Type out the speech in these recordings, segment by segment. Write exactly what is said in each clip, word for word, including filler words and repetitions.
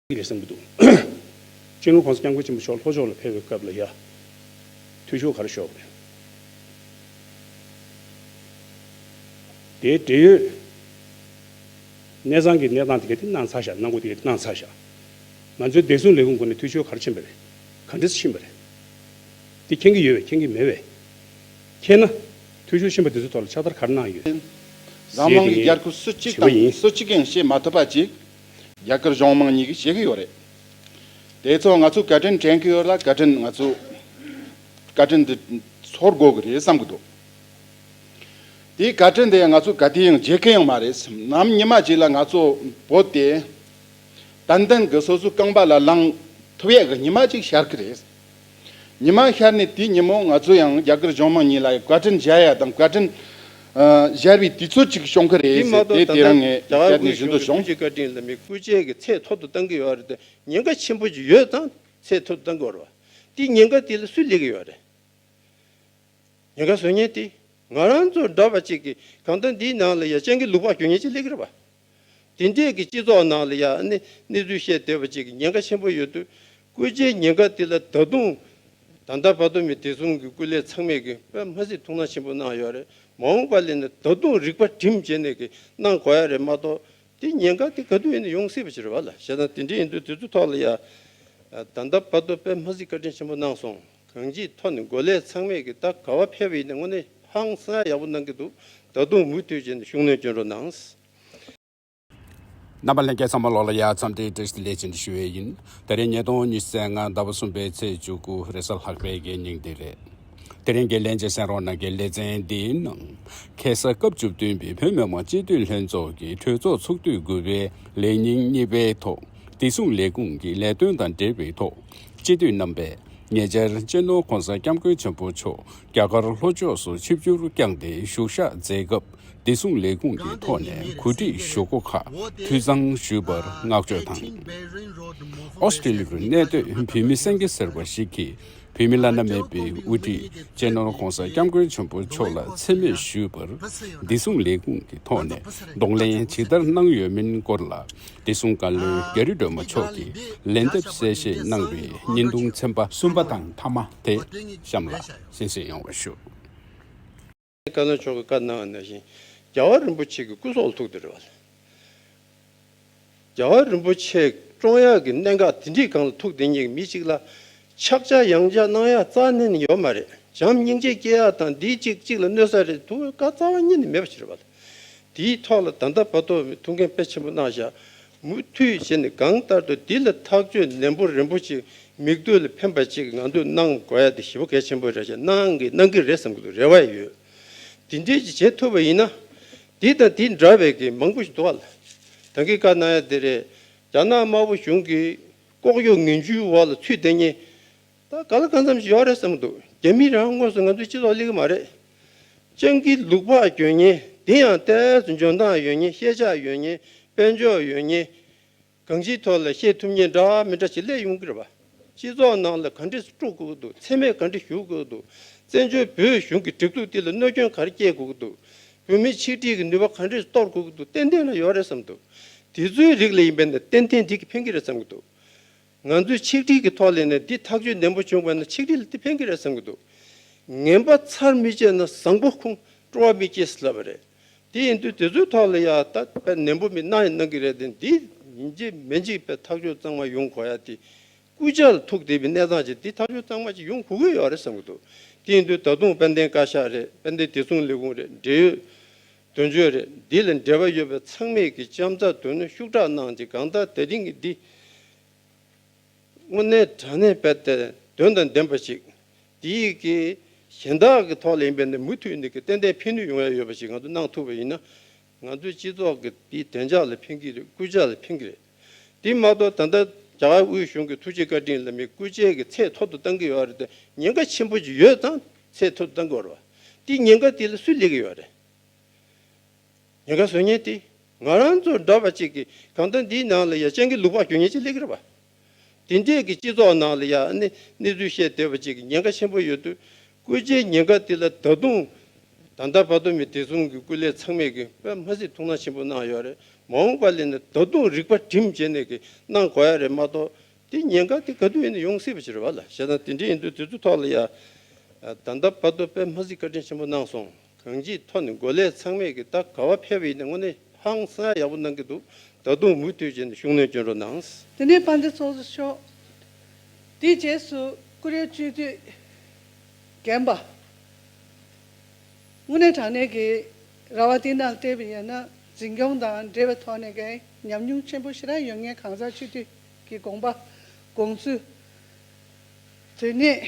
གི་རེད་བསམ་གྱི་འདུག་སྤྱི་ནོར་༸གོང་ས་༸སྐྱབས་མགོན་ཆེན་པོ་མཆོག་ལྷོ་ཕྱོགས་ལ་ཕེབས་པའི་སྐབས་ལ་ཡ། འཐུས་ཤོར་ག་རེ་ཤོར་བ་རེད། དེའི་འབྲེལ་ཡོད་གནས་ཚང་གི་གནས་སྟངས་དེ་ག་དེ་གནང་ཚར་བཞག་གནང་སྒོ་དེ་ག་དེ་གནང་ཚར་བཞག་ང་ཚོའི་བདེ་སྲུང་ལས་ཁུངས་སྒོ་ནས་འཐུས་ཤོར་ག་རེ་ཕྱིན་པ་རེད། ག་འདྲས་ཕྱིན་པ་རེད། དེ་མཁྱེན་གྱི་ཡོད་པས་མཁྱེན་གྱི་མེད་པས། མཁྱེན་ན། འཐུས་ཤོར་ཕྱིན་པ་དེ་ཚོའི་ཐོག་ལ་ཕྱག་བསྟར་ག་རེ་གནང་ཡོད། འཛམ་གླིང་གི་རྒྱལ་ཁབ་སུ་གཅིག་དང་སུ་གཅིག་ཀྱང་བྱེད་མ་ཐུབ་པ་ཅིག་རྒྱ་གར་གཞུང་མང་གཉིས་ཀྱིས་བྱེད་ཀྱི་ཡོད་རེད། དེ་ཚོ་ང་ཚོ་བཀའ་དྲིན་དྲན་གྱི་ཡོད་ལ། བཀའ་དྲིན་ང་ཚོ་བཀའ་དྲིན་འདི་ཚོར་དགོས་ཀྱི་རེད་བསམ་གྱི་འདུག་དེའི་བཀའ་དྲིན་དེ་ང་ཚོ་ག་དུས་ཡང་བརྗེད་མཁན་ཡང་མ་རེད། ནམ་ཉི་མ་གཅིག་ལ་ང་ཚོ་བོད་དེ་ཏན་ཏན་གྱི་སོ་སོའི་རྐང་པ་ལ་ལངས་ཐུབ་ཡས་ཀྱི་ཉི་མ་གཅིག་ཤར་གྱི་རེད། ཉི་མ་ཤར་ནས་དེའི་ཉིན་མོ་ང་ཚོ་ཡང་རྒྱ་གར་གཞུང་མང་གཉིས་ལ་བཀའ་དྲིན་འཇལ་ཡ་དང་བཀའ་དྲིན་ཨ་བཞར་བའི་དུས་ཚོད་ཅིག་བྱུང་གི་རེད་དེ་མ་ཟེར། གཏོགས་དེ་ད་དེ་རང་ལྟ་ངས་རྒྱ་གར་བསྐྱར་ནས་དབུས་ཞུ་འདོད་གཞུང་བྱུང་། ཐུགས་རྗེ་བཀའ་དྲིན་ལ་མི་སྐུ་ཕྱྭ་གི་ཚད་མཐོ་དུ་བཏང་གི་ཡོད་རེད་དེ། ཉེན་ཁ་ཆེན་པོ་ཅིག་ཡོད་ཙང་ཚད་མཐོ་དུ་བཏང་གི་ཡོད་རེད་བ། དེ་ཉེན་ཁ་དེ་ལ་སུས་སླེབས་ཀྱི་ཡོད་རེད། ཉེན་ཁ་བཟོ་མཁན་དེ་ང་རང་ཚོ་འདྲ་བ་ཅིག་གིས། གང་ལྟར་འདིའི་ནང་ལ་ཡ་སྤྱང་ཀི་ལུག་པགས་རྒྱུག་མཁན་ཅིག་སླེབས་ཀྱི་རེད་བ། དེ་འདྲས་ཀྱི་སྤྱི་ཚོགས་ནང་ལ་ཡ་ཨ་ནི་གནས་ཚུལ་བཤད་བསྡད་པ་ཅིག་གི་ཉེན་ཁ་ཆེན་པོ་ཡོད་དུས། སྐུ་ཕྱྭའི་ཉེན་ཁ་དེ་ལ་ད་དུང་ད་ལྟ་བར་དུ་མི་བདེ་སྲུང་གི་སྐུ་ལས་ཚང་མས་ཀྱི་དཔེ་མ་སྲིད་ཐུགས་སྣང་ཆེན་པོ་གནང་ཡོད་རེད། མ་འོངས་པ་ལ་ནི་ད་དུང་རིག་པ་སྒྲིམ་བྱས་ནས་ཀྱི་གནང་དགོས་ཡ་རེད་མ་གཏོགས། དེ་ཉེན་ཁ་དེ་ག་དུས་ཡིན་ན་ཡོང་སྲིད་པ་ཅིག་རེད་བ་ལ། བྱས་ཙང་དེ་འདྲ་ཡིན་དུས་དེ་ཚོའི་ཐོག་ལ་ཡ། ད་ལྟ་བར་དུ་དཔེ་མ་སྲིད་བཀའ་དྲིན་ཆེན་པོ་གནང་སོང་། གང་ཅིའི་ཐོག་ནས་འགོ་ལས་ཚང་མས་ཀྱི་ད་ག་བ་ཕེབས་པ་ཡིན་ན་དངོས་གནས་ཧང་སང་ཡག་པོ་གནང་གི་འདུག་ད་དུང་མུ་མཐུད་བྱས་ནས་ཤུགས་སྣོན་སྐྱོན་རོགས་གནང་། རྣམ་པ་ལྷན་རྒྱས་ཚང་མ་ལོགས་ལ་ཡ་འཚམས་འདྲིའི་བཀྲ་ཤིས་བདེ་ལེགས་ཅེས་ཞུ་བས་ཡིན། དེ་རིང་ཉིས་སྟོང་ཉི་ཤུ་རྩ་ལྔ་ཟླ་བ་གསུམ་པའི་ཚེས་བཅུ་དགུ་རེས་གཟའ་ལྷག་པའི་གི་ཉིན་དེ་རེད། དེ་རིང་གི་ལན་གཅིག་གསན་རོགས་གནང་གི་ལེ་ཚན་འདིའི་ནང་། ཁ་སང་སྐབས་བཅུ་བདུན་པའི་བོད་མི་མང་སྤྱི་འཐུས་ལྷན་ཚོགས་ཀྱི་གྲོས་ཚོགས་ཚོགས་དུས་དགུ་པའི་ལས་ཉིན་གཉིས་པའི་ཐོག་བདེ་སྲུང་ལས་ཁུངས་ཀྱི་ལས་དོན་དང་འབྲེལ་བའི་ཐོག་སྤྱི་འཐུས་རྣམ་པས་ཉེ་ཆར་སྤྱི་ནོར་༸གོང་ས་༸སྐྱབས་མགོན་ཆེན་པོ་མཆོག་རྒྱ་གར་ལྷོ་ཕྱོགས་སུ་ཆིབས་བསྒྱུར་བསྐྱངས་ཏེ་བཞུགས་ཞག་མཛད་སྐབས་བདེ་སྲུང་ལས་ཁུངས་ཀྱི་ཐོག་ནས་གོ་སྒྲིག་ཞུ་སྒོ་ཁག་འཐུས་ཚང་ཞུས་པར་བསྔགས་བརྗོད་དང་། ཨོ་སི་ཀྲི་ལི་ཡར་གནས་སྡོད་བོད་མི་གསན་མཁན་ཟེར་བ་ཞིག་གིས། བོད་མི་བླ་ན་མེད་པའི་དབུ་ཁྲིད་སྤྱི་ནོར་༸གོང་ས་༸སྐྱབས་མགོན་ཆེན་པོ་མཆོག་ལ་མཚན་སྨད་ཞུས་པར། བདེ་སྲུང་ལས་ཁུངས་ཀྱི་ཐོག་ནས་གདོང་ལེན་ཇི་ལྟར་གནང་ཡོད་མིན་སྐོར་ལ། བདེ་སྲུང་བཀའ་བློན་གྷ་རི་སྒྲོལ་མ་མཆོག་གིས་ལན་འདེབས་གསལ་བཤད་གནང་བའི་བརྙན་ཐུང་ཚན་པ་གསུམ་པ་དང་ཐ་མ་དེ་གཤམ་ལ་གསན་གཟིགས་ཡོང་བ་ཞུ། བཀའ་བློན་མཆོག་གིས་བཀའ་གནང་བ་ནང་བཞིན། རྒྱལ་བ་རིན་པོ་ཆེ་གི་སྐུ་སྲོག་ལ་ཐུག་བསྡད་རེད་བ། རྒྱལ་བ་རིན་པོ་ཆེ་བཀྲོངས་ཡག་གི་གནད་འགག་དེ་འདྲའི་སྒང་ལ་ཐུག་བསྡད་མཁན་གྱི་མི་གཅིག་ལ་ཕྱག་རྒྱ་ཡང་རྒྱ་གནང་ཡག་རྩ་ནས་ནས་ཡོད་མ་རེད། བྱམས་སྙིང་རྗེ་སྐྱེ་ཡག་དང་འདིའི་གཅིག་གཅིག་ལ་གནོད་ས་རེད་ཐུག་བཀའ་རྩ་བ་ཉིད་ནས་མེད་པ་ཞིག་རེད་བ། དེའི་ཐོག་ལ་ད་ལྟ་བར་དུ་ཐུགས་འགན་དཔེ་ཆེན་པོ་གནང་བཞག་མུ་མཐུད་བྱས་ནས་གང་ལྟར་དུ་འདི་ལ་ཐག་གཅོད་ནན་པོ་རིན་པོ་ཆེ་མིག་ལྟོས་ལ་ཕན་པ་ཅིག་ང་ཚོས་གནང་དགོས་ཡ་དེ་ཞེ་པོ་གལ་ཆེན་པོ་རེད་ཤག་གནང་གི་གནང་གི་རེད་བསམ་གི་འདུག་རེ་བ་ཡོད། དེ་འདྲས་ཅིག་བྱེད་ཐུབ་པ་ཡིན་ན། འདི་དང་འདི་འདྲ་བའི་གི་མང་པོ་ཞིག་འདུག་བ་ལ། ད་གིན་བཀའ་གནང་ཡ་དེ་རེད། རྒྱ་ནག་དམར་པོ་གཞུང་གི་ལྐོག་གཡོ་ངན་ཇུས་འོག་ལ་ཚུད་བསྡད་མཁན། ད་ག་ལ་གང་འཚམ་ཞིག་ཡོད་རེད་བསམ་གི་འདུག་རྒྱ་མི་རང་དངོས་སུ་ང་ཚོའི་སྤྱི་ཚོགས་སླེབས་གི་མ་རེད། སྤྱང་ཀི་ལུག་པགས་གྱོན་མཁན་དེ་ཡང་ཏོག་ཙམ་འཇོན་ཐང་ཡོད་མཁན་ཤེས་བྱ་ཡོད་མཁན་དཔལ་འབྱོར་ཡོད་མཁན། གང་ཅིའི་ཐོག་ལ་བཤད་ཐུབ་མཁན་འདྲ་མི་འདྲ་ཞིག་སླེབས་ཡོང་གི་རེད་བ། སྤྱི་ཚོགས་ནང་ལ་ག་འདྲས་སེ་དཀྲུག་དགོས་ཀྱི་འདུག་མཚན་སྨད་ག་འདྲས་ཞུ་དགོས་ཀྱི་འདུག་བཙན་བྱོལ་བོད་གཞུང་གི་སྒྲིག་འཛུགས་དེ་ལ་གནོད་སྐྱོན་ག་རེ་སྐྱེལ་དགོས་ཀྱི་འདུག་བོད་མི་ཆིག་སྒྲིལ་གྱི་ནུས་པ་ག་འདྲས་སེ་གཏོར་དགོས་ཀྱི་འདུག་ཏན་ཏན་ལ་ཡོད་རེད་བསམ་འདུག་དེ་ཚོའི་རིགས་ལ་ཡིན་པས་ན་ཏན་ཏན་འདི་གིས་ཕན་གྱི་རེད་བསམ་གྱི་འདུག་ང་ཚོས་ཆིག་སྒྲིལ་གྱི་ཐོག་ལས་ནས་འདི་ཐག་གཅོད་ནན་པོ་བྱུང་བ་ན་ཆིག་སྒྲིལ་ལ་འདི་ཕན་གྱི་རེད་བསམ་གྱི་འདུག་ངན་པ་ཚར་མི་བཅད་ན་བཟང་པོ་ཁུངས་སྤྲོ་བ་མི་སྐྱེ་ཟེར་ལབ་པ་རེད། དེ་ཡིན་དུས་དེ་ཚོའི་ཐོག་ལ་ཡ་ད་དཔེ་ནན་པོ་མི་གནང་ཡང་གནང་གི་རེད་དེ། འདི་ཡིན་གཅིག་མིན་གཅིག་དཔེ་ཐག་གཅོད་གཙང་མ་ཡོང་དགོས་ཡ་དེ། སྐུ་ཕྱྭ་ལ་ཐུག་བསྡད་པའི་གནས་སྟངས་ཅིག་འདི་ཐག་གཅོད་གཙང་མ་ཅིག་ཡོང་དགོས་ཀྱི་ཡོད་རེད་བསམ་གྱི་འདུག་དེ་ཡིན་དུས་ད་དུང་དཔལ་ལྡན་བཀའ་ཤག་རེད། དཔལ་ལྡན་བདེ་སྲུང་ལས་ཁུངས་རེད། འབྲེལ་ཡོད་དོན་གཅོད་རེད། འདི་ལ་འབྲེལ་བ་ཡོད་པའི་ཚང་མས་ཀྱི་ལྕམ་ཚ་དོན་ནི་ཤུགས་དྲག་གནང་ཅིག་གང་ལྟར་དེ་རིང་གི་འདི། དངོས་གནས་དྲང་གནས་དཔེ་དེ་དོན་དང་ལྡན་པ་ཞིག་དེའི་གི་གཞན་དག་གི་ཐོག་ལ་ཡིན་པས་ན་མུ་མཐུད་ནས་ཀྱི་ཏན་ཏན་ཕན་ནུས་ཡོང་ཡ་ཡོད་པ་ཞིག་ང་ཚོ་གནང་ཐུབ་པ་ཡིན་ན། ང་ཚོའི་སྤྱི་ཚོགས་ཀྱི་དེའི་བདེ་འཇགས་ལ་ཕན་གྱི་རེད། སྐུ་ཕྱྭ་ལ་ཕན་གྱི་རེད། དེ་མ་གཏོགས་ད་ལྟ་རྒྱ་གར་དབུས་གཞུང་གི་ཐུགས་རྗེ་བཀའ་དྲིན་ལ་མི་སྐུ་ཕྱྭའི་གི་ཚད་མཐོ་དུ་བཏང་གི་ཡོད་རེད་དེ། ཉེན་ཁ་ཆེན་པོ་ཅིག་ཡོད་ཙང་ཚད་མཐོ་དུ་བཏང་གི་ཡོད་རེད་བ། དེ་ཉེན་ཁ་དེ་ལ་སུས་སླེབས་ཀྱི་ཡོད་རེད། ཉེན་ཁ་བཟོ་མཁན་དེ་ང་རང་ཚོ་འདྲ་བ་ཅིག་གིས། གང་ལྟར་འདིའི་ནང་ལ་ཡ་སྤྱང་ཀི་ལུག་པགས་གྱོན་མཁན་ཅིག་སླེབས་ཀྱི་རེད་བ། དེ་འདྲས་ཀྱི་སྤྱི་ཚོགས་ནང་ལ་ཡ་ཨ་ནི་གནས་ཚུལ་བཤད་བསྡད་པ་ཅིག་གི་ཉེན་ཁ་ཆེན་པོ་ཡོད་དུས། སྐུ་ཕྱྭའི་ཉེན་ཁ་དེ་ལ་ད་དུང་ད་ལྟ་བར་དུ་མི་བདེ་སྲུང་གི་སྐུ་ལས་ཚང་མས་ཀྱི་དཔེ་མ་སྲིད་ཐུགས་སྣང་ཆེན་པོ་གནང་ཡོད་རེད། མ་འོངས་པ་ལ་ནི་ད་དུང་རིག་པ་སྒྲིམ་བྱས་ནས་ཀྱི་གནང་དགོས་ཡ་རེད་མ་གཏོགས། དེ་ཉེན་ཁ་དེ་ག་དུས་ཡིན་ན་ཡོང་སྲིད་པ་ཅིག་རེད་བ་ལ། བྱས་ཙང་དེ་འདྲ་ཡིན་དུས་དེ་ཚོ་ཐོག་ལ་ཡ། ད་ལྟ་བར་དུ་དཔེ་མ་སྲིད་བཀའ་དྲིན་ཆེན་པོ་གནང་སོང་། གང་ཅིའི་ཐོག་ནས་འགོ་ལས་ཚང་མས་ཀྱི་ད་ག་བ་ཕེབས་པ་ཡིན་ན་དངོས་གནས་ཧང་སང་ཡག་པོ་གནང་གི་འདུག་ད་དུང་མུ་མཐུད་བྱས་ནས་ཤུགས་སྣོན་སྐྱོན་རོགས་གནང་། དེ་ནས་དཔལ་ལྡན་ཚོགས་གཙོ་མཆོག་དེའི་རྗེས་སུ་ཀུ་རེ་སྤྱི་འཐུས་རྒན་པ། དངོས་གནས་དྲང་གནས་ཀྱི་ར་བ་འདི་ནང་བལྟས་པ་ཡིན་ན་འཛིན་སྐྱོང་དང་འབྲེལ་བའི་ཐོག་ནས་ཀྱི་ཉམས་མྱོང་ཆེན་པོ་ཞེ་དྲག་ཡོད་མཁན་གང་ཟག་སྤྱི་འཐུས་ཀྱི་དགོངས་པ་དགོངས་ཚུལ། དེ་ནས་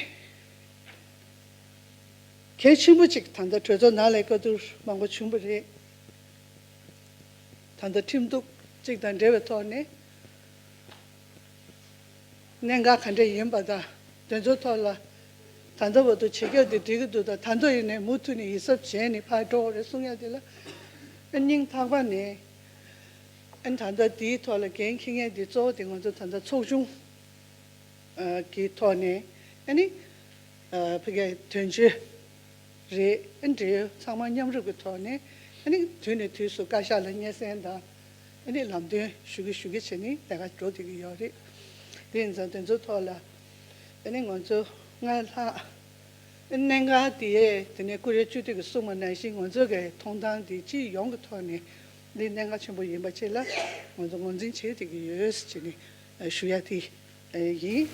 གལ་ཆེན་པོ་གཅིག་ད་ལྟ་གྲོས་ཚོགས་ནང་ལ་བཀའ་བསྡུར་མང་པོ་བྱུང་བ་རེད། ད་ལྟ་ཁྲིམས་གཏུག་གཅིག་དང་འབྲེལ་བའི་ཐོག་ནས་གནད་འགག་ག་འདྲ་ཡིན་པ་དང་དེ་ཚོའི་ཐོག་ལ་ད་ལྟ་བར་དུ་བྱེད་རྒྱུ་དེ་འགྲིག་གི་འདུག་དང་ད་ལྟ་ཡིན་ནའི་མུ་མཐུད་ནས་ཡིད་གཟབ་བྱས་ནས་ཕར་འགྲོ་དགོས་རེད་གསུང་ཡ་དེ་ལ་སྙིང་ཐག་པ་ནས་ཨ་ནི་ད་ལྟ་དེའི་ཐོག་ལ་འགན་འཁྱེར་མཁན་དེ་གཙོ་བོ་དེ་ང་ཚོ་ད་ལྟ་ཚོགས་ཆུང་གི་ཐོག་ནས་ཨ་ནི་ཕ་གིའི་དོན་གཅོད་རེད། ཨ་ནི་འབྲེལ་ཡོད་ཚང་མ་མཉམ་རུབ་ཀྱི་ཐོག་ནས་ཨ་ནི་དུས་ནས་དུས་སུ་བཀའ་ཤག་ལ་སྙན་སེང་དང་ཨ་ནི་ལམ་སྟོན་ཞུ་གི་ཞུ་གི་བྱས་ནས་ལས་ཀ་འགྲོ་བསྡད་ཀྱི་ཡོད་རེད། དེ་ཡིན་ཙང་དེ་ཚོའི་ཐོག་ལ་ཨ་ནི་ང་ཚོ་སྔར་ལྷག་གནད་འགག་དེ་དེ་ནས་ཀུ་རེ་སྤྱི་འཐུས་ཀྱིས་གསུངས་པ་ནང་བཞིན་ང་ཚོ་གི་མཐོང་སྟངས་དེ་སྤྱི་ཡོངས་ཀྱི་ཐོག་ནས་འདི་གནད་འགག་ཆེན་པོ་ཡིན་པ་བཅས་ལ་ང་ཚོ་ངོས་འཛིན་བྱེད་བསྡད་ཀྱི་ཡོད་ཟེར་ནས་ཞུ་ཡ་དེ་ཡིན།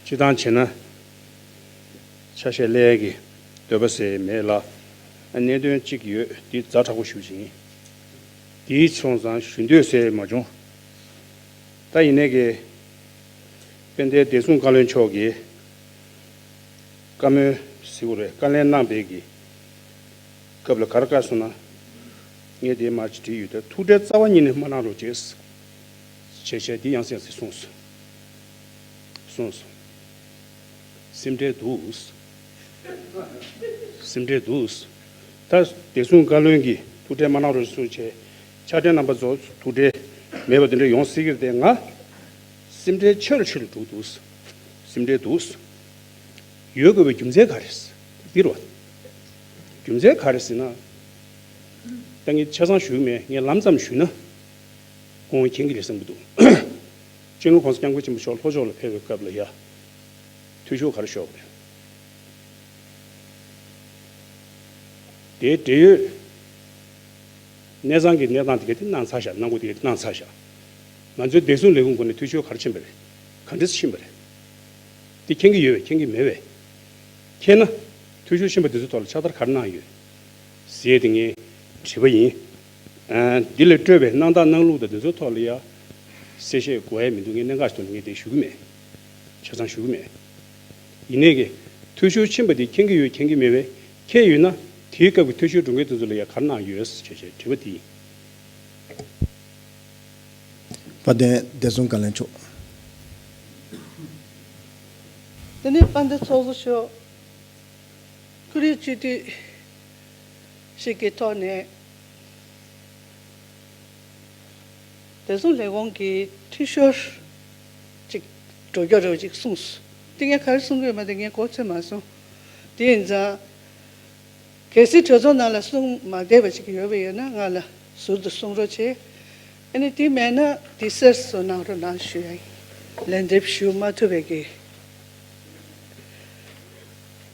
སྤྱི་བཏང་བྱས་ན་ཆ་ཤས་ལས་ཀྱི་འདོད་པ་ཟེར་མེད་ལ། གནད་དོན་གཅིག་ཡོད་འདི་ཛ་དྲག་པོ་ཞུ་བཞིན། དེའི་སོང་ཙང་ཞུ་འདོད་ཟེར་མ་བྱུང་། ད་ཡིན་ནའི་གི་དཔལ་ལྡན་བདེ་སྲུང་བཀའ་བློན་མཆོག་གིས་བཀའ་མོལ་ཟེར་དགོས་རེད། བཀའ་ལན་གནང་བའི་གི་སྐབས་ལ་ག་རེ་བཀའ་གསུངས་ན། ངས་དེའི་མར་ཅིག་བྲིས་ཡོད་དེ། ཐུགས་ཁྲལ་རྩ་བ་ཉིད་ནས་མ་གནང་རོགས་བྱེད། བྱས་བྱས་འདི་ཡང་སེ་ཡང་སེ་གསུངས་སོང་། གསུངས་སོང་། སེམས་ཁྲལ་འདུག་སེམས་ཁྲལ་འདུག་ད་བདེ་སྲུང་བཀའ་བློན་གྱིས་ཐུགས་ཁྲལ་མ་གནང་རོགས་གསུངས་བྱས། ཕྱག་སྦྲེལ་རྣམ་པ་ཚོ་ཐུགས་ཁྲལ་མེད་པ་དེ་འདྲ་ཡོང་སྲིད་ཀྱི་རེད་དེ། ང་སེམས་ཁྲལ་ཆེ་རུ་ཆེ་རུ་འགྲོ་འདུག་སེམས་ཁྲལ་འདུག་ཡོད་དགོས་པའི་རྒྱུ་མཚན་ག་རེ་རེད། འདི་རེད་བ། རྒྱུ་མཚན་ག་རེ་ཟེར་ན། ད་ངས་ཆ་ཚང་ཞུ་གི་མེད། ངས་ལམ་ཙམ་ཞུས་ན། ཁོང་མཁྱེན་གྱི་རེད་བསམ་གྱི་འདུག་སྤྱི་ནོར་༸གོང་ས་༸སྐྱབས་མགོན་ཆེན་པོ་མཆོག་ལྷོ་ཕྱོགས་ལ་ཕེབས་པའི་སྐབས་ལ་ཡ། འཐུས་ཤོར་ག་རེ་ཤོར་བ་རེད། དེའི་འབྲེལ་ཡོད་གནས་ཚང་གི་གནས་སྟངས་དེ་ག་དེ་གནང་ཚར་བཞག་གནང་སྒོ་དེ་ག་དེ་གནང་ཚར་བཞག་ང་ཚོའི་བདེ་སྲུང་ལས་ཁུངས་སྒོ་ནས་འཐུས་ཤོར་ག་རེ་ཕྱིན་པ་རེད། ག་འདྲས་ཕྱིན་པ་རེད། དེ་མཁྱེན་གྱི་ཡོད་པས་མཁྱེན་གྱི་མེད་པས། མཁྱེན་ན་འཐུས་ཤོར་ཕྱིན་པ་དེ་ཚོའི་ཐོག་ལ་ཕྱག་བསྟར་ག་རེ་གནང་ཡོད། ཟེར་དེ་ངས་དྲིས་པ་ཡིན། ཨ། འདི་ལས་སྤྲོས་པའི་གནང་སྟངས་གནང་ལུགས་དང་དེ་ཚོའི་ཐོག་ལ་ཡ་གསལ་བཤད་དགོས་ཡ་མི་འདུག་ངས་གནད་འགག་ཞིག་ཐོག་ནས་ངས་དེ་ཞུ་གི་མེད། ཆ་ཚང་ཞུ་གི་མེད། ཡིན་ནའི་གི་འཐུས་ཤོར་ཕྱིན་པ་དེ་མཁྱེན་གྱི་ཡོད་མཁྱེན་གྱི་མེད་པས། མཁྱེན་ཡོད་ན་དེའི་སྐབས་ཀྱི་འཐུས་ཤོར་འགྲོ་མཁན་དེ་ཚོ་ལ་ཡ་ག་རེ་གནང་ཡོད་ཟེར་བྱས་བྱས་དྲི་བ་དེ་ཡིན། དཔལ་ལྡན་བདེ་སྲུང་བཀའ་བློན་མཆོག་དེ་ནས་དཔལ་ལྡན་ཚོགས་གཙོ་མཆོག་ཀུ་རེ་སྤྱི་འཐུས་ཤིག་གི་ཐོག་ནས་བདེ་སྲུང་ལས་ཁུངས་ཀྱི་འཐུས་ཤོར་ཅིག་འགྲོ་རྒྱུ་རེད་ཅིག་གསུངས་སོང་། དེ་ངས་ག་རེ་གསུང་གི་ཡོད་མ་རེད། ངས་གོ་ཚོད་མ་སོང་། དེ་ཡིན་ཙང་གལ་སྲིད་གྲོས་ཚོགས་ནང་ལ་གསུང་མ་བསྡད་པ་ཅིག་ཡོད་པ་ཡོད་ན་ང་ལ་ཟུར་དུ་གསུང་རོགས་བྱེད། ཨ་ནི་དེ་མེད་ན་དེ་གསལ་བཟོ་གནང་རོགས་གནང་ཞུ་ཡ་ཡིན། ལན་འདེབས་ཞུ་མ་ཐུབ་པའི་གི་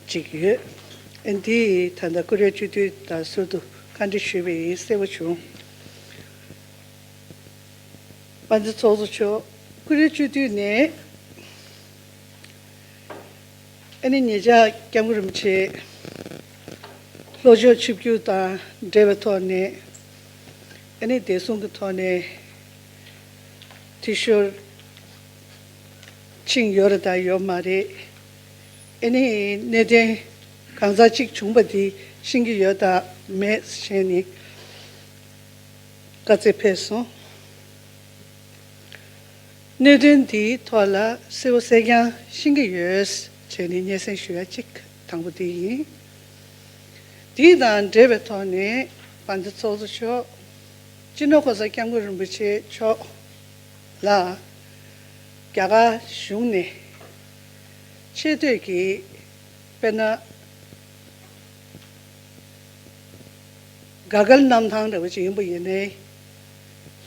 ཅིག་ཡོད། ཨ་ནི་དེ་ད་ལྟ་ཀུ་རེ་སྤྱི་འཐུས་དང་ཟུར་དུ་བཀའ་འདྲི་ཞུས་པ་ཡིན། གསལ་པོ་བྱུང་། དཔལ་ལྡན་ཚོགས་གཙོ་མཆོག་ཀུ་རེ་སྤྱི་འཐུས་ནས་ཨ་ནི་ཉེ་ཆར་སྐྱབས་མགོན་རིན་པོ་ཆེ་ལྷོ་ཕྱོགས་ཆིབས་བསྒྱུར་དང་འབྲེལ་བའི་ཐོག་ནས་ཨ་ནི་བདེ་སྲུང་གི་ཐོག་ནས་འཐུས་ཤོར་ཕྱིན་ཡོད་རེད་དང་ཡོད་མ་རེད། ཨ་ནི་གནད་དོན་གང་ཟག་གཅིག་བྱུང་པ་དེ་ཤེས་ཀྱི་ཡོད་དང་མེད་ཞེས་ནི་བཀའ་སྩལ་ཕེབས་སོང་། གནད་དོན་འདིའི་ཐོག་ལ་གསལ་པོ་གསལ་རྐྱང་ཤེས་ཀྱི་ཡོད་བྱས་ནས་སྙན་སེང་ཞུ་ཡ་གཅིག་དང་པོ་དེ་ཡིན། དེ་དང་འབྲེལ་བའི་ཐོག་ནས་དཔལ་ལྡན་ཚོགས་གཙོ་མཆོག་སྤྱི་ནོར་༸གོང་ས་༸སྐྱབས་མགོན་རིན་པོ་ཆེ་མཆོག་ལ་རྒྱ་གར་གཞུང་ནས་ཆེ་བསྟོད་ཀྱི་དཔེར་ན་དགའ་སྐལ་གནམ་ཐང་འདྲ་བོ་ཅིག་ཡིན་པ་ཡིན་ནའི།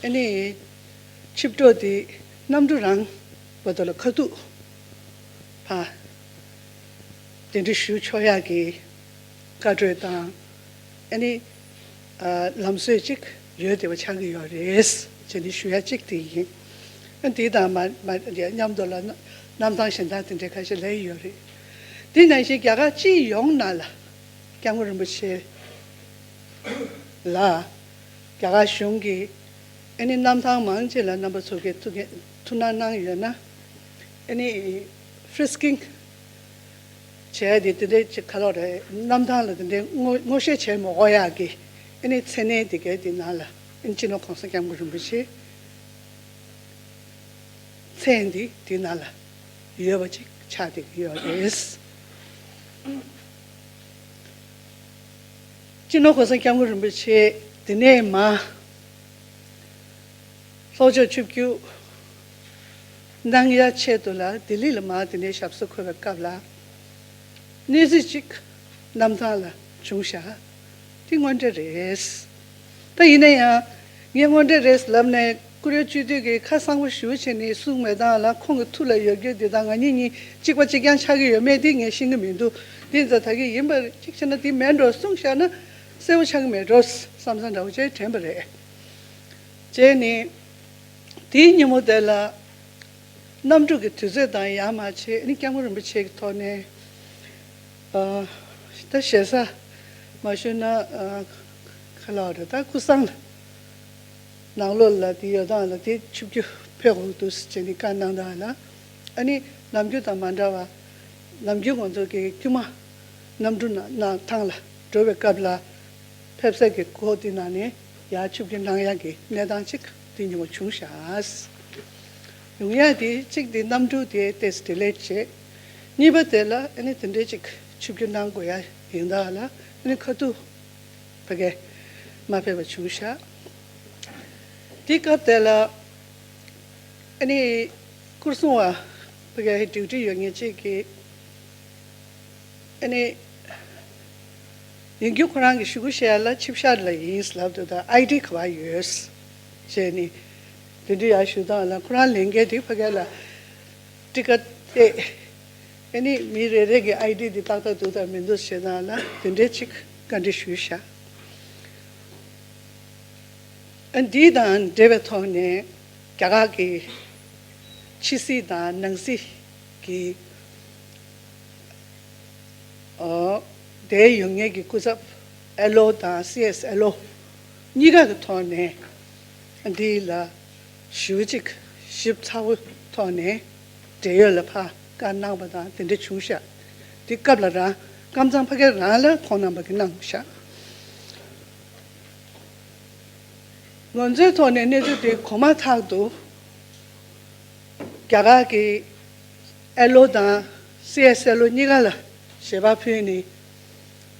ཨ་ནི་ཆིབས་གྲོགས་དེ་གནམ་གྲུ་རང་བར་དུ་ལ་ཁ་ཐུག་ཕ་གདན་འདྲེན་ཞུ་ཆོག་ཡག་གི་བཀའ་འཁྲོལ་དང་། ཨ་ནི་ཨ་ལམ་སྲོལ་ཅིག་ཡོད་བསྡད་པ་ཆགས་ཀྱི་ཡོད་རེད་ཅེས་ནི་ཞུ་ཡ་གཅིག་དེ་ཡིན། ཨ་དེ་དང་མ་མ་མཉམ་དུ་ལ་གནམ་ཐང་གཞན་དག་དེ་འདྲའི་ཁ་ཤས་སླེབས་ཡོད་རེད། དེ་ནང་བཞིན་རྒྱ་གར་སྤྱི་ཡོངས་ནང་ལ་སྐྱབས་མགོན་རིན་པོ་ཆེ་ལ་རྒྱ་གར་གཞུང་གིས་ཨ་ནི་གནམ་ཐང་མང་ཆེ་ལ་རྣམ་པ་ཚོ་གིས་ཐུགས་ཐུགས་སྣང་གནང་ཡོད་ན། ཨ་ནི་ཧྥི་རི་སི་ཀིང་བྱས་ཏེ་དེ་འདྲའི་ཅིག་ག་ལབ་རེད། གནམ་ཐང་ལ་དེ་འདྲའི་ངོ་ངོ་ཤེས་བྱེད་མི་དགོས་ཡག་གི་ཨ་ནི་མཚན་གནས་དེ་གའི་དེ་ནང་ལ་ཨ་ནི་སྤྱི་ནོར་གོང་ས་སྐྱབས་མགོན་རིན་པོ་ཆེ་མཚན་འདི་དེ་ནང་ལ་ཡོད་པ་ཅིག་ཆགས་བསྡད་ཀྱི་ཡོད་རེད། སྤྱི་ནོར་གོང་ས་སྐྱབས་མགོན་རིན་པོ་ཆེ་དེ་ནས་མ་ལྷོ་ཕྱོགས་ཆིབས་བསྒྱུར་གནང་ཡ་ཆེད་དུ་ལ་ལྡི་ལི་ལ་མ་དེ་ནས་ཞབས་སོར་འཁོད་པའི་སྐབས་ལ་གནས་ཚུལ་ཅིག་གནམ་ཐང་ལ་བྱུང་ཤག་དེ་དངོས་འབྲེལ་རེད། ད་ཡིན་ན་ཡང་ངས་དངོས་འབྲེལ་རེད་ལབ་ནས་བཀུར་འོས་སྤྱི་འཐུས་ཀྱིས་ཁ་གསང་པོ་ཞུ་བྱས་ནས་གསུངས་མེད་སྟངས་ལ་ཁོང་གི་ཐུགས་ལ་ཡོད་རྒྱུ་འདི་དང་ང་གཉིས་གཉིས་གཅིག་པ་གཅིག་རྐྱང་ཆགས་ཀྱི་ཡོད་མེད་དེ་ངས་ཤེས་ཀྱི་མི་འདུག་དེ་ཡིན་ཙང་ད་གིན་ཡིན་པར་གཅིག་བྱས་ན་དེ་མེད་འགྲོ་གསུངས་བཞག་ན་གསལ་པོ་ཆགས་ཀྱི་མེད་འགྲོ་བསམ་བསམ་འདྲ་བོ་ཅིག་དྲན་པ་རེད། བྱས་ནས་དེའི་ཉིན་མོ་དེ་ལ་གནམ་གྲུ་གི་དུས་ཚོད་དང་ཡར་མར་བྱས་ནས་སྐྱབས་མགོན་རིན་པོ་ཆེ་གི་ཐོག་ནས་ཨ་ད་ཞེ་ས་མ་ཞུས་ན་ཨ་ག་ལབ་རེད། ད་སྐུ་སྲུང་ལ་ནང་ལོགས་ལ་དེ་ཡོད་སྟངས་ལ་དེ་ཆིབས་བསྒྱུར་ཕེབས་དགོས་འདུག་ཟེར་ནས་བཀའ་གནང་སྟངས་ལ་ཨ་ནི་ནམ་རྒྱུན་དང་མ་འདྲ་བ། ནམ་རྒྱུན་ང་ཚོ་གི་དཀྱུས་མ་གནམ་གྲུ་ནང་ནང་ཐང་ལ་འགྲོ་བའི་སྐབས་ལ་ཕེབས་ས་གི་སྒོ་དེ་ནང་ནས་ཡར་ཆིབས་བསྒྱུར་གནང་ཡག་གི་གནས་སྟངས་ཅིག་དེ་ཉིན་མོ་བྱུང་ཤག་ཡོང་ཡག་དེ་གཅིག་དེ་གནམ་གྲུ་དེ་ཏོག་ཙམ་ཌི་ལེ་བྱས། གཉིས་པ་དེ་ལ་ཨ་ནི་དེ་འདྲའི་ཅིག་ཆིབས་བསྒྱུར་གནང་དགོས་ཡ་ཡིན་ད་ལ་ཨ་ནི་ཁ་ཐུག་ཕ་གིར་མ་ཕེབས་པ་བྱུང་ཤག་དེ་སྐབས་དེ་ལ་ཨ་ནི་སྐུ་སྲུང་བ་ཕ་གིར་ཌིའུ་ཊི་ཡོད་མཁན་གཅིག་གིས་ཨ་ནི། ཡིན་རྒྱུ་ཁོ་རང་གི་གཞུག་གུ་བཤད་ཡ་ལ་ཆིབས་ཞབས་ལ་ཡིན་ལབ་འདུག་ད་ཨའི་ཌི་ག་པར་ཡོད་ཟེར་ནས་དེ་འདྲ་ཡར་ཞུ་སྟངས་ལ་ཁོ་རང་ལས་འགན་དེ་ཕ་གི་ལ་ཊི་ཀེ་ཊི་སྟེར། ཨ་ནི་མི་རེ་རེ་གི་ཨའི་ཌི་དེ་ཏག་ཏག་འདུག་དང་མི་འདུག་བྱེད་སྟངས་ལ་དེ་འདྲའི་ཅིག་བཀའ་འདྲི་ཞུས་ཤག་ཨ་འདི་དང་འབྲེལ་བའི་ཐོག་ནས་རྒྱ་གར་གྱི་ཕྱི་སྲིད་དང་ནང་སྲིད་ཀྱི་ཨོ། དེ་ཡོང་མཁན་གྱི་སྐུ་ཚབ་ཨེལ་ཨོ་དང་སི་ཨེས་ཨེལ་ཨོ་གཉིས་ཀ་གི་ཐོག་ནས་འདི་ལ་ཞུ་གཅིག་ཞིབ་ཚགས་པོ་ཐོག་ནས་འབྲེལ་ཡོད་ལ་ཕར་བཀའ་གནང་པ་དང་དེ་འདྲ་བྱུང་ཤག་དེ་སྐབས་ལ་རང་ཀམ་ཚང་ཕ་གི་རང་ལ་ཁོང་རྣམ་པ་གིས་གནང་ཤག་ང་ཚོའི་ཐོག་ནས་གནས་ཚུལ་དེ་གོ་མ་ཐག་ཏུ་རྒྱ་གར་གྱི་ཨེལ་ཨོ་དང་སི་ཨེས་ཨེལ་ཨོ་གཉིས་ཀ་ལ་ཞལ་པར་ཕུལ་ནས་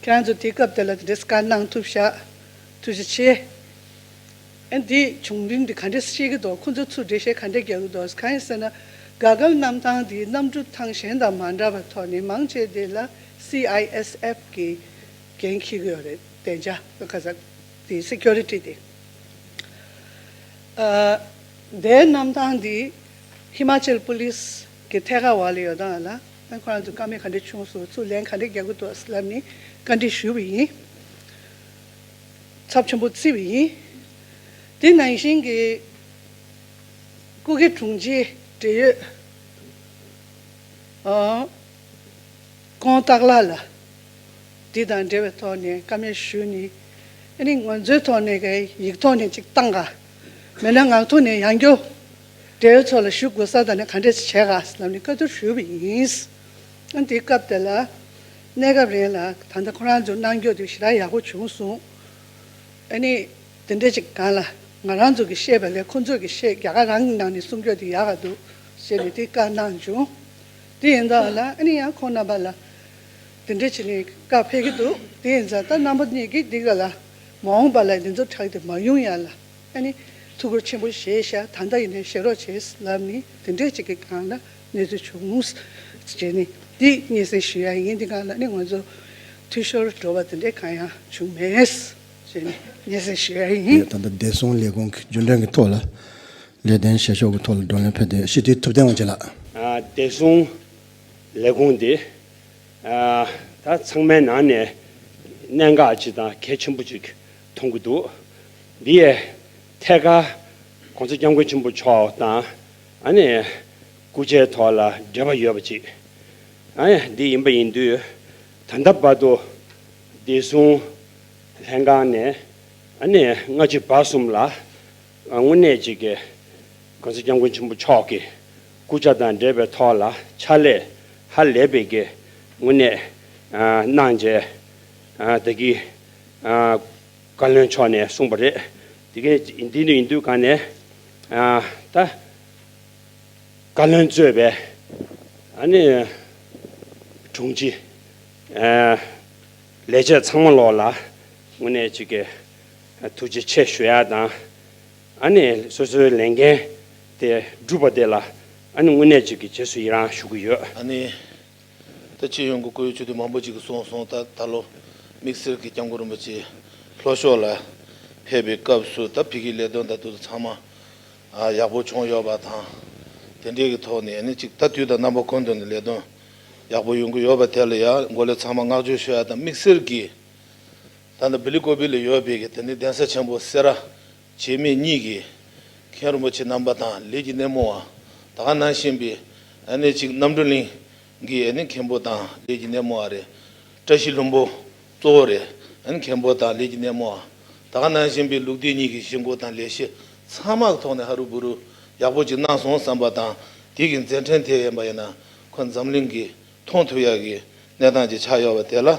ཁྱེད་རང་ཚོ་དེའི་སྐབས་དེ་ལ་དེ་འདྲའི་བཀའ་གནང་ཐུབ་ཤག་ཐུགས་རྗེ་ཆེ། ཨ་འདི་བྱུང་རིམ་འདི་ག་འདྲས་ཤེས་ཀྱི་འདུག་ཁོང་ཚོ་ཚུར་འགྲེལ་བཤད་ག་འདྲས་རྒྱག་གི་འདུག་གང་ཡིན་ཟེར་ན་ག་གམ་གནམ་ཐང་འདི་གནམ་གྲུ་ཐང་གཞན་དང་མ་འདྲ་བའི་ཐོག་ནས་མང་ཆེ་དེ་ལ་སི་ཨའི་ཨེས་ཨེཕ་གི་འགན་འཁྱེར་གྱི་ཡོད་རེད། བདེ་འཇགས་ཁ་ས་དེ་སི་ཀུ་རི་ཊི་དེ། ཨ་དེའི་གནམ་ཐང་འདི་ཧི་མ་ཅལ་པུ་ལིས་ཀྱི་ཐད་ཀར་འོག་ལ་ཡོད་སྟངས་ལ་ཨ་ཁོ་རང་ཚོ་བཀའ་མོལ་ག་འདྲས་བྱུང་སོང་། ཚུར་ལན་ག་འདྲས་རྒྱག་གི་འདུག་ལབ་ནས་བཀའ་འདྲི་ཞུས་པ་ཡིན། ཚབས་ཆེན་པོ་བརྩིས་པ་ཡིན། དེ་ནང་བཞིན་གྱི་སྐུ་སྒེར་དྲུང་ཆེ་འབྲེལ་ཡོད་ཨ་ཀོང་སྟག་ལགས་ལ་འདི་དང་འབྲེལ་བའི་ཐོག་ནས་བཀའ་མོལ་ཞུས་ནས་ཨ་ནི་ང་ཚོའི་ཐོག་ནས་ཀྱི་ཡིག་ཐོག་ནས་ཅིག་བཏང་ག་མེད་ན་ངག་ཐོག་ནས་ཡང་བསྐྱར་འབྲེལ་ཡོད་ཚོ་ལ་ཞུ་དགོས་ས་དང་ནི་ག་འདྲས་བྱས་ག་ལབ་ནས་བཀའ་བསྡུར་ཞུས་པ་ཡིན། ཨ་འདི་སྐབས་དེ་ལ་གནས་སྐབས་རིང་ལ་ད་ལྟ་ཁོ་རང་ཚོ་གནང་རྒྱུ་དེ་ཞེ་དྲག་ཡག་པོ་བྱུང་སོང་། ཨ་ནི་དེ་འདྲ་ཅིག་གང་ལ་ང་རང་ཚོ་གིས་བཤད་པ་ལས་ཁོ་ཚོ་གིས་བཤད་རྒྱ་གར་རང་གི་ནང་ནས་གསུང་རྒྱུ་དེ་ཡག་ག་འདུག་ཟེར་ནས་དེ་བཀའ་གནང་བྱུང་། དེ་ཡིན་ཙང་ལ་ཨ་ནི་ཡང་ཁོང་རྣམ་པ་ལ་དེ་འདྲ་བྱས་ནས་བཀའ་ཕེབས་ཀྱི་འདུག་དེ་ཡིན་ཙང་ད་རྣམ་པ་གཉིས་ཀྱིས་འདི་ག་ལ་མ་འོངས་པ་ལ་འདི་ཚོ་དྲག་དེ་མ་ཡོང་ཡ་ལ་ཨ་ནི་ཐུགས་ཁུར་ཆེན་པོ་བཞེས་ཤག་ད་ལྟ་ཡིན་ནའི་བཞེས་རོགས་བྱེད་ལབ་ནི་དེ་འདྲས་ཅིག་གི་སྒང་ལ་གནས་ཚུལ་བྱུང་བྱས་ནི་འདི་སྙན་སེང་ཞུ་ཡ་ཡིན། འདི་སྒང་ལ་ནི་ང་ཚོ་འཐུས་ཤོར་འགྲོ་བ་དེ་འདྲས་གང་ཡང་བྱུང་མེད། ཞེས་ནས་སྙན་སེང་ཞུ་ཡ་ཡིན། ད་ལྟ་བདེ་སྲུང་ལས་ཁུངས་ཀྱི་རྒྱུན་ལྡན་གྱི་ཐོག་ལ་ལས་དོན་བྱེད་ཕྱོགས་ཀྱི་ཐོག་ལ་བགྲོ་གླེང་ཕེབས་ཏེ། སྤྱི་འཐུས་ཐུབ་བསྟན་དབང་ཆེན་ལགས། ཨ། བདེ་སྲུང་ལས་ཁུངས་འདི། ཨ། ད་ཚང་མའི་ནང་ནས་གནད་འགག་ཅིག་དང་གལ་ཆེན་པོ་ཅིག་མཐོང་གི་འདུག། འདི་ཡི་ཐད་ཀར་༸གོང་ས་༸སྐྱབས་མགོན་ཆེན་པོ་མཆོག་དང་ཨ་ནི་སྐུ་ཕྱྭའི་ཐོག་ལ་འབྲེལ་བ་ཡོད་པ་ཅིག། ཨ་ནི་འདི་ཡིན་པ་ཡིན་དུས། ད་ལྟ་བར་དུ་བདེ་སྲུང་ལྷན་ཁང་ནས་ཨ་ནི་སྔ་ཕྱི་བར་གསུམ་ལ། ཨ། དངོས་གནས་ཅིག་གི་༸གོང་ས་༸སྐྱབས་མགོན་ཆེན་པོ་མཆོག་གི་སྐུ་ཕྱྭ་དང་འབྲེལ་བའི་ཐོག་ལ་ཕྱག་ལས་ཧ་ལས་པའི་གི་དངོས་གནས། ཨ། གནང་བྱས། ཨ། ད་གི། ཨ། བཀའ་བློན་མཆོག་ནས་གསུངས་པ་རེད། དེ་ག་འདི་ནི་ཡིན་དུས་ག་ནས། ཨ། ད་བཀའ་བློན་གཙོས་པའི་ཨ་ནི་དྲུང་ཆེ། ཨ། ལས་བྱེད་ཚང་མ་ལོག་ལ་དངོས་གནས་ཅིག་གི་ཐུགས་རྗེ་ཆེ་ཞུ་ཡ་དང་། ཨ་ནི་སོ་སོའི་ལས་འགན་དེ་བསྒྲུབས་པ་དེ་ལ་ཨ་ནི་དངོས་གནས་ཅིག་གི་རྗེས་སུ་ཡི་རང་ཞུ་གི་ཡོད། ཨ་ནི་ད་སྤྱི་ཡོངས་ཀྱི་སྐུ་ཡོད་ཆོས་སྡེ་མང་པོ་ཅིག་གིས་གསུངས་སོང་། ད་ད་ལོ་དམིགས་བསལ་གྱི་སྐྱབས་མགོན་རིན་པོ་ཆེ་ལྷོ་ཕྱོགས་ལ་ཕེབས་པའི་སྐབས་སུ་ད་ཕ་གིའི་ལས་དོན་དང་དེ་ཚོ་ཚང་མ། ཨ། ཡག་པོ་བྱུང་ཡོད་པ་དང་། དེ་འདྲའི་གི་ཐོག་ནས་ཨ་ནི་ཅིག་ད་དུས་དང་རྣམ་པ་ཀུན་ཏུ་ནས་ལས་དོན་ཡག་པོ་ཡོང་གི་ཡོད་པ་དེ་ལ་ཡང་འགོ་ལས་ཚང་མ་བསྔགས་བརྗོད་ཞུ་ཡ་དང་། དམིགས་བསལ་གྱིས་ད་ལྟ་བི་ལི་ཀོ་བི་ལ་ཡོད་པའི་གི་དེ་ནི་གདན་ས་ཆེན་པོ་སེ་ར་བྱེས་སྨད་གཉིས་ཀྱི་མཁན་རིན་པོ་ཆེ་རྣམ་པ་དང་ལས་ཀྱི་སྣེ་མོ་བ། ད་ག་ནང་བཞིན་པའི་ཨ་ནི་ཅིག་རྣམ་གྲོལ་གླིང་གི་ཨ་ནི་མཁན་པོ་དང་ལས་ཀྱི་སྣེ་མོ་བ་རེད། བཀྲ་ཤིས་ལྷུན་པོ་གཙོ་བོ་རེད། ཨ་ནི་མཁན་པོ་དང་ལས་ཀྱི་སྣེ་མོ་བ། ད་ག་ནང་བཞིན་པའི་ལུགས་བདེ་གཉིས་ཀྱི་གཞིས་འགོ་དང་ལས་བྱེད་ཚང་མ་གི་ཐོག་ནས་ཧ་རུ་བུ་རུ་ཡག་པོ་ཅིག་གནང་སོང་བསམ་པ་དང་། དེ་གི་མཛད་འཕྲིན་དེ་ཡིན་པ་ཡིན་ན་ཁོ་འཛམ་གླིང་གིས་མཐོང་ཐུབ་ཡག་གི་གནས་སྟངས་ཅིག་ཆགས་ཡོད་པ་དེ་ལ་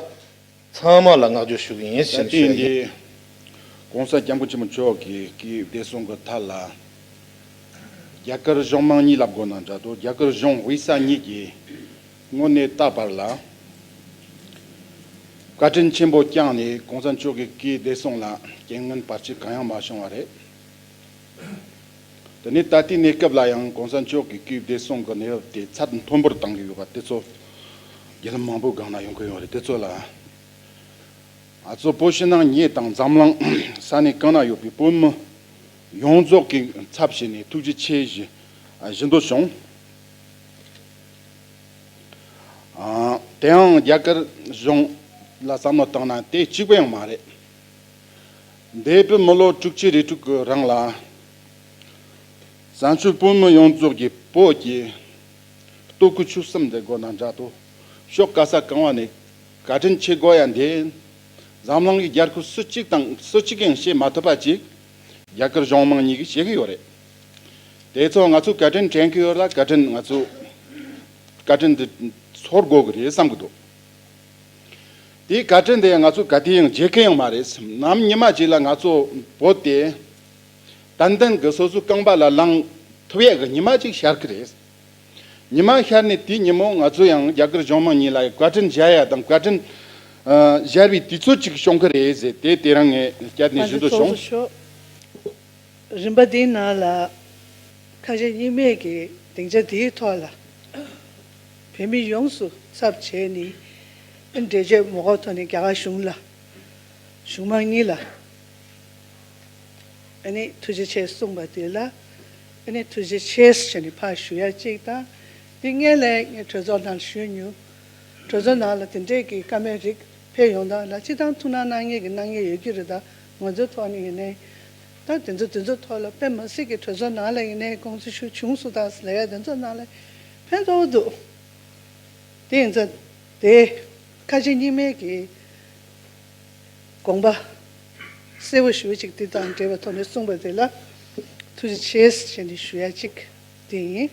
ཚང་མ་ལ་བསྔགས་བརྗོད་ཞུ་གི་ཡིན་ཟེར་ནས་ཞུ་ཡ་ཡིན། འདི་༸གོང་ས་༸སྐྱབས་མགོན་ཆེན་པོ་མཆོག་གིས་སྐུའི་བདེ་སྲུང་གི་ཐད་ལ་རྒྱ་གར་གཞུང་མང་གཉིས་ལབ་དགོས་ན་འདྲ་འདུག། རྒྱ་གར་གཞུང་དབུས་ས་གཉིས་ཀྱི་དངོས་གནས་ད་བར་ལ་བཀའ་དྲིན་ཆེན་པོ་བསྐྱངས་ནས་༸གོང་ས་མཆོག་གི་སྐུའི་བདེ་སྲུང་ལ་རྐྱེན་ངན་བར་ཆད་གང་ཡང་མ་བྱུང་བ་རེད། དེ་ནས་ད་ལྟའི་གནས་སྐབས་ལ་ཡང་༸གོང་ས་མཆོག་གི་སྐུའི་བདེ་སྲུང་གི་གནས་བབ་དེ་ཚད་མཐོན་པོར་བཏང་གི་ཡོད་པ་དེ་ཚོ་བརྒྱུད་ལམ་མང་པོའི་སྒང་ན་ཡོང་གི་ཡོད་རེད། དེ་ཚོ་ལ་ང་ཚོ་བོད་ཕྱི་ནང་གཉིས་དང་འཛམ་གླིང་ས་གནས་གང་ན་ཡོད་པའི་བོད་མི་ཡོངས་རྫོགས་ཀྱི་ཚབ་བྱས་ནས་ཐུགས་རྗེ་ཆེ་ཞུ་ཞུ་འདོད་བྱུང་། ཨ། དེའང་རྒྱ་གར་གཞུང་ལ་བསམ་བློ་བཏང་ན་དེ་གཅིག་པུ་ཡང་མ་རེད། འདས་པའི་མི་ལོ་དྲུག་ཅུ་རེ་དྲུག་གི་རིང་ལ་བཙན་བྱོལ་བོད་མི་ཡོངས་རྫོགས་ཀྱིས་བོད་ཀྱི་སྟོད་ཁུལ་ཆོལ་གསུམ་འདི་དགོས་ན་འདྲ་འདུག། ཕྱོགས་ག་ས་གང་བ་ནས་བཀའ་དྲིན་ཆེ་དགོས་ཡ་འདི་འཛམ་གླིང་གི་རྒྱལ་ཁབ་སུ་གཅིག་དང་སུ་གཅིག་ཡང་བྱེད་མ་ཐུབ་པ་ཅིག་རྒྱ་གར་གཞུང་མང་གཉིས་ཀྱིས་བྱེད་ཀྱི་ཡོད་རེད། དེ་ཚོ་ང་ཚོ་བཀའ་དྲིན་དྲན་གྱི་ཡོད་ལ། བཀའ་དྲིན་ང་ཚོ་བཀའ་དྲིན་འདི་ཚོར་དགོས་ཀྱི་རེད་བསམ་གྱི་འདུག། དེའི་བཀའ་དྲིན་དེ་ང་ཚོ་ག་དུས་ཡང་བརྗེད་མཁན་ཡང་མ་རེད། ནམ་ཉི་མ་ཅིག་ལ་ང་ཚོ་བོད་དེ་ཏན་ཏན་གྱི་སོ་སོའི་རྐང་པ་ལ་ལངས་ཐུབ་ཡས་ཀྱི་ཉི་མ་ཅིག་ཤར་གྱི་རེད། ཉི་མ་ཤར་ནས་དེའི་ཉིན་མོ་ང་ཚོ་ཡང་རྒྱ་གར་གཞུང་མང་གཉིས་ལ་བཀའ་དྲིན་འཇལ་ཡ་དང་། བཀའ་དྲིན་ཨ་འཇལ་བའི་དུས་ཚོད་ཅིག་བྱུང་གི་རེད་ཟེར། དེ་དེ་རིང་ངས་བསྐྱར་ནས་ཞུ་འདོད་བྱུང་། རིམ་པ་འདིའི་ནང་ལ་ཁ་ཞེ་གཉིས་མེད་ཀྱི་སྡིངས་ཆ་འདིའི་ཐོག་ལ་བོད་མི་ཡོངས་སུ་ཚབ་བྱས་ནས་འགྲེལ་བརྗོད་མ་དགོས་ཐོག་ནས་རྒྱ་གར་གཞུང་ལ། གཞུང་མང་གཉིས་ལ་ཨ་ནི་ཐུགས་རྗེ་ཆེ་གསུངས་པ་དེ་ལ་ཨ་ནི་ཐུགས་རྗེ་ཆེ་ཟེར་ནས་ཕར་ཞུ་ཡ་གཅིག་དང་། དེ་སྔོན་ལ་ངས་གྲོས་ཚོགས་ནང་ཞུས་མྱོང་། གྲོས་ཚོགས་ནང་ལ་དེ་འདྲས་ཀྱི་བཀའ་མོལ་རིགས་ཕེབས་ཡོང་སྟངས་ལ་སྤྱིར་བཏང་ཐུགས་སྣང་གནང་མཁན་གྱི་གནང་མཁན་ཡོད་ཀྱི་རེད། ད་ང་ཚོའི་ཐོག་ནས་ཡིན་ནའི་ད་དེ་ཚོ་དེ་ཚོ་ཐོག་ལ་དཔེ་མ་སྲིད་ཀྱི་གྲོས་ཚོགས་ནང་ལ་ཡིན་ནའི་དགོངས་ཚུལ་ཞུ་བྱུང་སོང་ད་ཟེར་ལབ་ཡ་དེ་ཚོ་ནང་ལ་ཕན་ཐོགས་འདུག། དེ་ཡིན་ཙང་དེ་ཁ་ཞེ་གཉིས་མེད་ཀྱི་དགོངས་པ་གསལ་པོ་ཞེ་པོ་ཅིག་དེ་དང་འབྲེལ་བའི་ཐོག་ནས་གསུངས་པ་དེ་ལ་ཐུགས་རྗེ་ཆེ་ཞེས་ནས་ཞུ་ཡ་གཅིག་དེ་ཡིན།